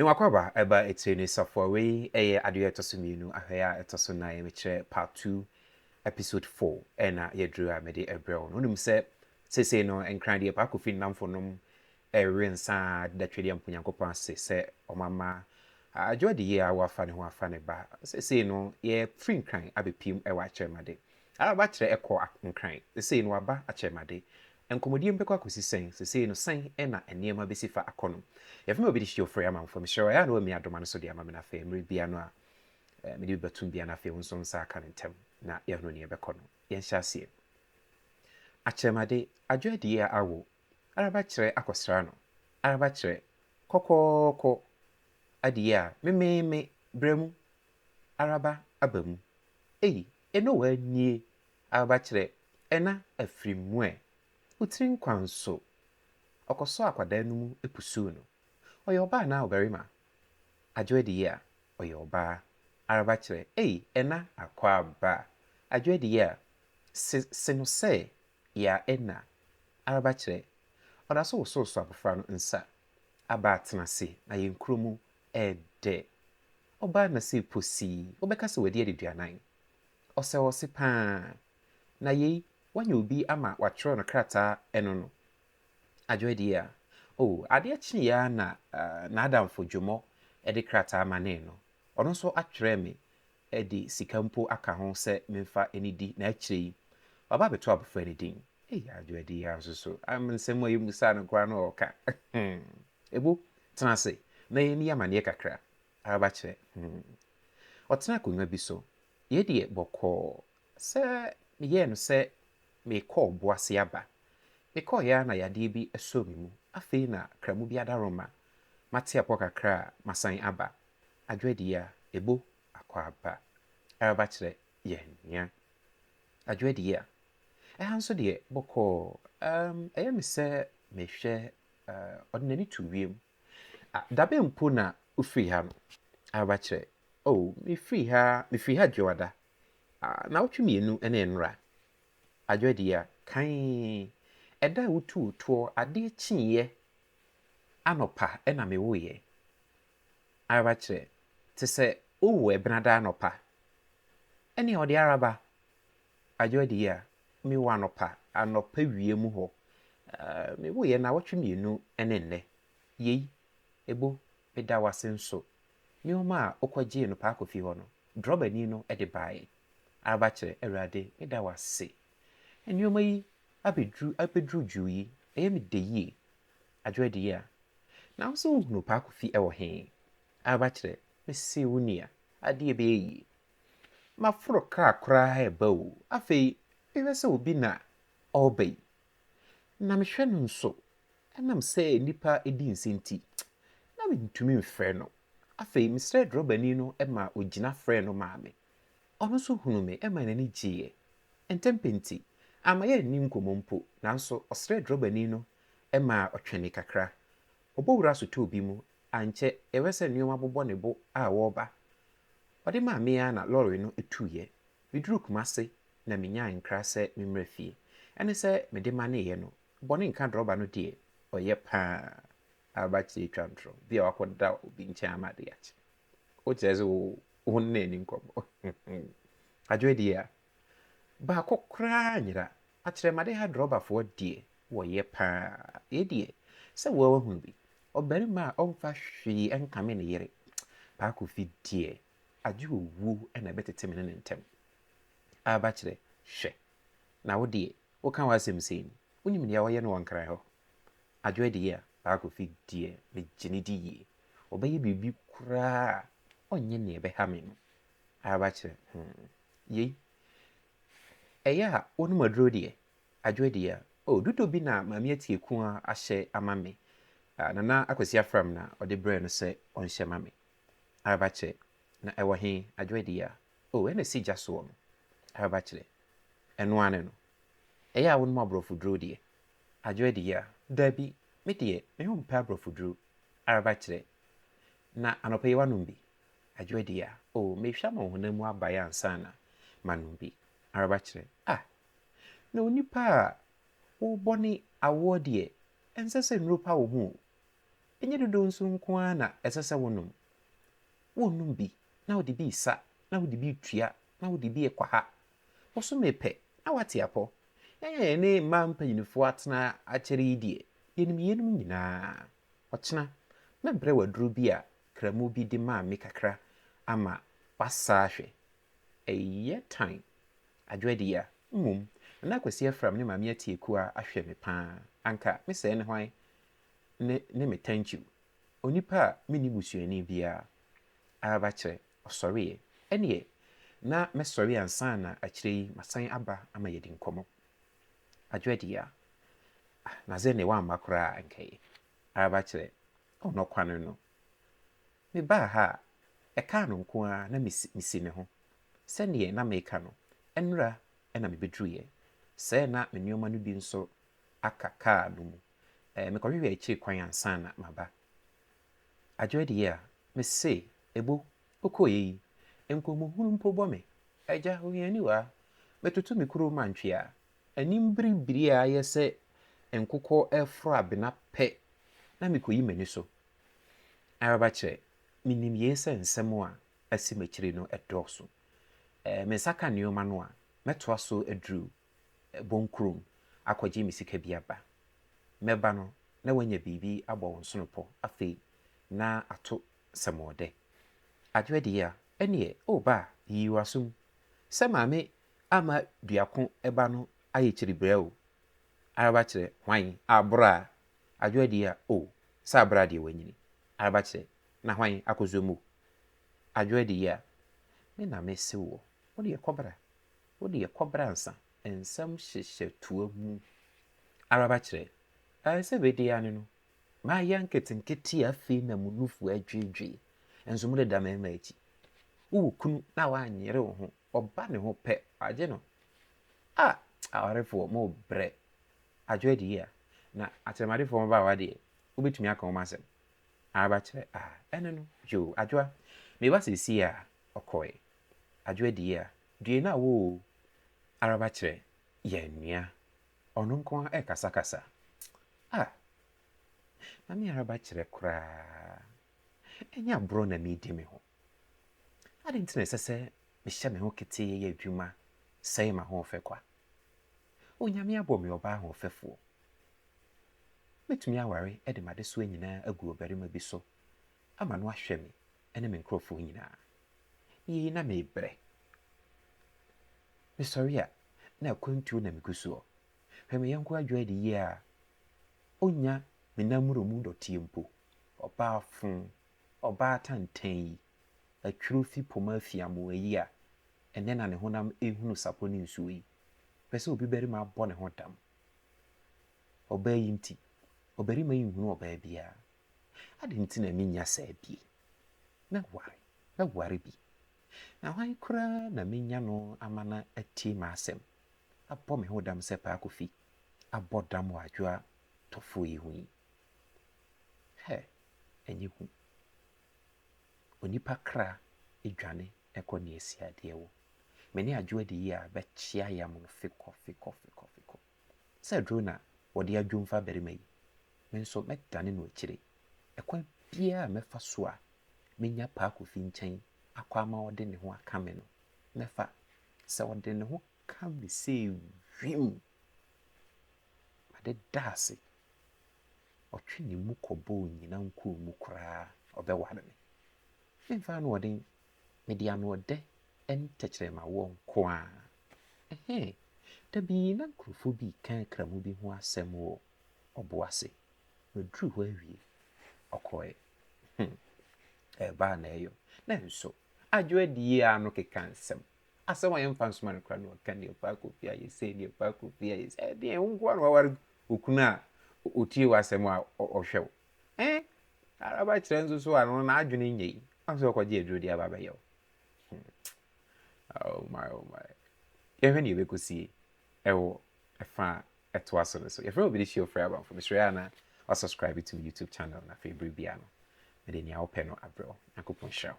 Menwakwaba ɛba etire ne safoa. Wei ɛyɛ adeɛ a ɛtɔ so mmienu, ahwɛ a ɛtɔ so nan, mekyerɛ part 2 episode 4 ɛna yɛduru a mede ɛbrɛ wo no. Wonim sɛ seesei no Nkran deɛ, Paa Kofi nnamfo nom ɛrewe nsa a deda Twedeɛ mpo Nyankopɔn ase sɛ ɔmama adwo ade yie a wafa ne ho afa ne ba. Seesei no yɛfiri Nkran abɛpiem ɛwɔ Akyerɛmade. Araba kyerɛ ɛkɔ Nkran. Seesei no waba Akyerɛmade. Nkɔmmɔdie mbɛkɔ akɔsi sɛn? Seesei no sɛn ɛna nneɛma bɛsi fa akɔ no? Yɛfrɛ me obi de hyɛ ofiri amanfoɔ. Mesrɛ wo, ɛyɛ a na wami adoma no so de ama me no. Afei mmerɛ bia no a mede bi bɛtom bia no, afei wo nso nsa aka no ntɛm na yɛhunu neɛ ɛbɛkɔ no. Yɛnhyɛ aseɛ. Akyerɛmade, adwo adi a awo Araba kyerɛ akɔsra no. Araba kyerɛ kɔkɔɔkɔ adi a memeeme brɛ mu. Araba aba mu. Ei, ɛno waa nie. Araba kyerɛ ɛna afiri mu ɛ. Wotiri nkwa nso. Ɔkɔsɔ akwadaa no mu epusuu no. Ɔyɛ ɔbaa anaa ɔbarima? Adwo adi a ɔyɛ ɔbaa. Araba kyerɛ, ei, ɛna akɔ aba. Adwo adi a se se no sɛ yaa ɛna. Araba kyerɛ ɔda so wosowoso abɔfra no nsa. Aba atena ase na yɛn kuro mu ɛɛdɛ. Ɔbaa na se posii, wobɛka sɛ wadi adeduanan. Ɔsɛ ɔse paa. Na yei, wanya obi ama watwerɛ no krataa ɛno no. Adwo adi a, oh, adeɛ kyeeɛ ara na n'adamfo Dwomɔ de krataa manee no. Ɔno nso atwerɛ me de sika mpo aka ho sɛ memfa nidi na akyire yi waba abɛto abɔfra no din. Ei, Adwo adi a nso so, nsɛm a yɛmmusaa no koraa na ɔreka. Ebo, tena ase na yɛnni amanneɛ kakra. Araba kyerɛ, hmm. Ɔtena akonnwa bi so. Yei deɛ bɔkɔɔ. Sɛ meyɛɛ no sɛ merekɔ ɔbo ase aba. Mekɔeɛ ara na yadeɛ bi sɔɔ me mu. Afei na kramu bi adaworoma. Mate apɔ kakra a masan aba. Adwo adi a, Ebo, akɔ aba. Araba kyerɛ, yɛn nua. Adwo adi a, ɛha nso deɛ bɔkɔɔ. Ɛyɛ me sɛ mehwɛ ɔde n'ani to wiem. Ah, dabe mpo na wofiri ha no? Araba kyerɛ, oh, mefiri ha Dwoada. Ah, na wotwe mmienu ne nnora. Adwo adi a, kan ɛda a wotuu toɔ adeɛ kyeeɛ anɔpa ɛna mewoeɛ. Araba kyerɛ, te sɛ wowo ɛbenada anɔpa. Ɛne ɔde araba. Adwo adi a, mewɔ anɔpa, anɔpa wie mu hɔ. Mewoeɛ na wɔtwe mmienu ne nnɛ. Yei, Ebo, meda wo ase nso. Nneɛma a wokɔgyee no Paa Kofi hɔ no, drɔbani no de baeɛ. Araba kyerɛ, Awurade, meda wo ase. Nneɛma yi abɛduru dwuu yi, ɛyɛ me dɛ yie. Adwo adi a, na wo sɛ wohunu Paa Kofi ɛwɔ he? Araba kyerɛ, mese wo nua, adeɛ bɛyɛ yie. Maforo kaa koraa ɛba o. Afei, mehwɛ sɛ obi na ɔreba yi. Na mehwɛ no nso, ɛnam sɛ nnipa di nse nti, na mentumi mfrɛ no. Afei, mesrɛ drɔbani no ma ogyina frɛɛ no maa me. Ɔno nso hunu me ma n'ani gyeeɛ. Ntɛmpɛ nti, amma yɛanni nkɔmmɔ mpo, nanso ɔsrɛɛ drɔbani no maa ɔtwɛnee kakra. Ɔbɔ wura sotɔɔ bi mu, ankyɛ yɛhwɛ sɛ nneɛma bobɔ ne bo a wɔreba. Ɔde maa me ara na lɔre no tuiɛ. Meduruu Kumase na menyaa nkra sɛ memmra fie. Ɛne sɛ mede maneeɛ no, bɔne nka drɔba no deɛ, ɔyɛ paa. Araba kyerɛ twa ntorɔ. Bi a wakɔda obi nkyɛn ama ade akye. Wokyerɛ sɛ wo ne ani nkɔmmɔ. Adwo deɛ a, baako koraa nyera. Akyerɛmade ha drɔbafoɔ deɛ wɔyɛ paa. Yei deɛ, sɛ woa wahunu bi. Ɔbarima a ɔmfa hwee nkame ne yere. Paa Kofi deɛ, agye owuo na ɛbɛtete me ne ne ntam. Araba kyerɛ, hwɛ. Na wo deɛ, woka w'asɛm sei ni. Wonim deɛ wɔyɛ no wɔ Nkran hɔ? Adwo adi a, Paa Kofi deɛ, megye ne di yie. Ɔbɛyɛ biribi koraa a, ɔnyɛ nea ɛbɛha me no. Araba kyerɛ, Yei, ɛyɛ a wonom aduro deɛ? Adwo adi a, oh, dodo bi na Maame Atieku ahyɛ ama me. Nana Akwasi Afram na ɔde brɛɛ no sɛ ɔnhyɛ ma me. Araba kyerɛ, na ɛwɔ he? Adwo adi a, oh, ɛna ɛsi gya soɔ no. Araba kyerɛ, ɛno ara ne no. Ɛyɛ a wonom aborɔfo duro deɛ? Adwo adi a, daabi, me deɛ, me ho mpɛ aborɔfo duro. Araba kyerɛ, na anɔpa yi woanom bi? Adwo adi a, oh, mehwɛ ama wo honam mu abae ansa na manom bi. Araba kyerɛ, ah, na onipa a wobɔ ne awoɔ deɛ, ɛnsɛ sɛ nnuro pa wo ho o. Ɛnyɛ dodow nso nko ara na ɛsɛ sɛ wonom. Wonnom bi na wode bi resa, na wode bi retua, na wode bi rekɔ ha. Bosome pɛ na woate apɔ. Yɛn a yɛne mmaa mpanyinfoɔ atena akyɛre yi deɛ, yɛnim yeinom nyinaa. Ɔkyena, mɛbrɛ wo aduro bi a Kramu bi de maa me kakra ama woasa ahwɛ. Ɛyɛ tan. Adwo adi a, mmom, Nana Akwasi Afram ne Maame Atiekua ahwɛ me paa. Anka me sɛɛ ne hwan ne ne me thank you. Onipa a menni busuani biara. Araba kyerɛ, ɔsɔreeɛ. Ɛnneɛ, na mɛsɔre ansa na akyire yi masan aba ama yɛadi nkɔmmɔ. Adwo adi a, ah, na sɛ neɛ woamma koraa a anka ɛyɛ. Araba kyerɛ, oh, nɔkwane no, mebaa ha a, ɛkaa no nko ara na mesi, mesi ne ho. Sɛdeɛ na mereka no, nnora na mebɛduruiɛ. Sɛɛ na me nneɛma no bi nso aka kaa no mu. Ɛɛ, mekɔhwehwɛɛ akyiri kwan ansa na maba. Adwoa deɛ a, mese, Ebo, wokɔeɛ yi, nkɔmmɔhunu mpo bɔ me. Agya, ohiani waa, metoto me kuro mantwe a, anim biribiri a ayɛ sɛ nkokɔ reforo abena pɛ na mekɔyi m'ani so. Araba kyerɛ, menim yei sɛ nsɛm a asi m'akyiri no dɔɔso. Ɛɛ, me nsa ka nneɛma no a, mɛtoa so aduru Bonkurom akɔgye me sika bi aba. Mɛba no, na woanya biribi abɔ wo nsonopɔ, afei na ato sɛmɔɔdɛ. Adwoa deɛ a, ɛnneɛ, o ba, yiyi w'asom. Sɛ maame ama duako ba no ayɛ kyiribrɛ o. Araba kyerɛ, hwan? Abra. Adwoa deɛ a, o, sɛ abra deɛ wanyini. Araba kyerɛ, na hwan? Akɔzɔmu. Adwoa deɛ a, me na mese woɔ, wo deɛ kɔbra. Wo deɛ kɔbra ansa. Nsɛm hyehyɛ toa mu. Araba kyerɛ, Ɛɛ sɛ bɛdi ara ne no. Mayɛ nketenkete a afei na mo nufu adweedwee, nso modeda mmarima akyi. Wowɔ kunu na woanyere wo ho, ɔba ne ho pɛ, wagye no. Ah! Awarefoɔ, mobrɛ. Adwo adi yie a, na akyerɛmadefoɔ mmabaawa deɛ, wobɛtumi aka wɔn asɛm. Araba kyerɛ, Ah, ɛne no. Yoo, Adwoa, meba seesei a, ɔkɔe. Adwo adi yie a, Due na wo o araba kyerɛ yɛn nua ɔno nko ara ɛkasakasa ah na me araba kyerɛ koraa ɛnyɛ aborɔ na medi me ho adɛn nti na ɛsɛ sɛ mehyɛ me ho ketee yɛ adwuma sɛe m'ahoɔfɛ kwa Onyame abɔ me ɔbaa ahoɔfɛfoɔ mɛtumi aware de m'adesoa nyinaa agu ɔbarima bi so ama no ahwɛ me ne me nkurɔfoɔ nyinaa Yei na merebrɛ. Mesɔre a, na akwantuo na megu soɔ. Hwɛ me yɔnko adwo adi yie a, ɔnnya me namuro mu dɔteɛ mpo. Ɔbaa fo, ɔbaa tantan yi, atwuro fi poma afiamoa yi a ɛnnɛ na ne honam rehunu sapɔ ne nsuo yi, pɛ sɛ obi barima bɔ ne ho dam. Ɔbaa yi nti, ɔbarima yi nhunu ɔbaa biara. Adɛn nti na mennya saa bie? Mɛware. Mɛware bi. Na hwan koraa na menya no ama no atie m'asɛm, abɔ me ho dam sɛ Paa Kofi abɔ dam wɔ Adwoa Tɔfoɔ yi ho yi? Hɛ, ɛnyɛ hu. Onipa kra dwane kɔ nea asiadeɛ wɔ. Me ne Adwoa di yie a, bɛkyea yam no fekɔ, fekɔ, fekɔ, fekɔ. Sɛ aduro na wɔde adwomfa barima yi, me nso mɛdane no akyire. Ɛkwan biara a mɛfa so a mɛnya Paa Kofi nkyɛn akɔ ama ɔde ne ho aka me no, mɛfa. Sɛ ɔde ne ho ka me sei wim, made da ase. Ɔtwe ne mu kɔbɔ onyina nkɔn mu koraa a, ɔbɛware me. Memfa anoɔden, mede anoɔdɛ ne tɛkyerɛmawoɔ nko ara. Ɛhɛɛ, da bi na nkurɔfoɔ bi reka akramu bi ho asɛm wɔ ɔbo ase. Maduru hɔ awie. Ɔkɔeɛ. Hmm. Ɛreba a na ɛyɔ. Nanso, adwo adie ara no keka nsɛm. Asɛm a yɛmfa nsoma no koraa na ɔka deɛ Paa Kofi ayɛ sei, deɛ Paa Kofi ayɛ sei. Ɛdeɛn, wo nko ara na waware okunu a ɔtie w'asɛm a ɔhwɛ wo. Eh, araba kyerɛ nso so a no n'adwene nyɛ yi. Ɔn sɛ ɔkɔgye aduro de aba abɛyɛ wo. Hmm. Oh my, oh my. Yɛhwɛ nea ɛbɛkɔsie ɛwɔ ɛfa a ɛtoa so no so. Yɛfrɛ obi de hyia ofrɛ abanfo. Mesrɛ a na wasubscribe to me YouTube channel na afei bere biara no mede nea wopɛ no abrɛ wo. Nyankopɔn nhyira wo.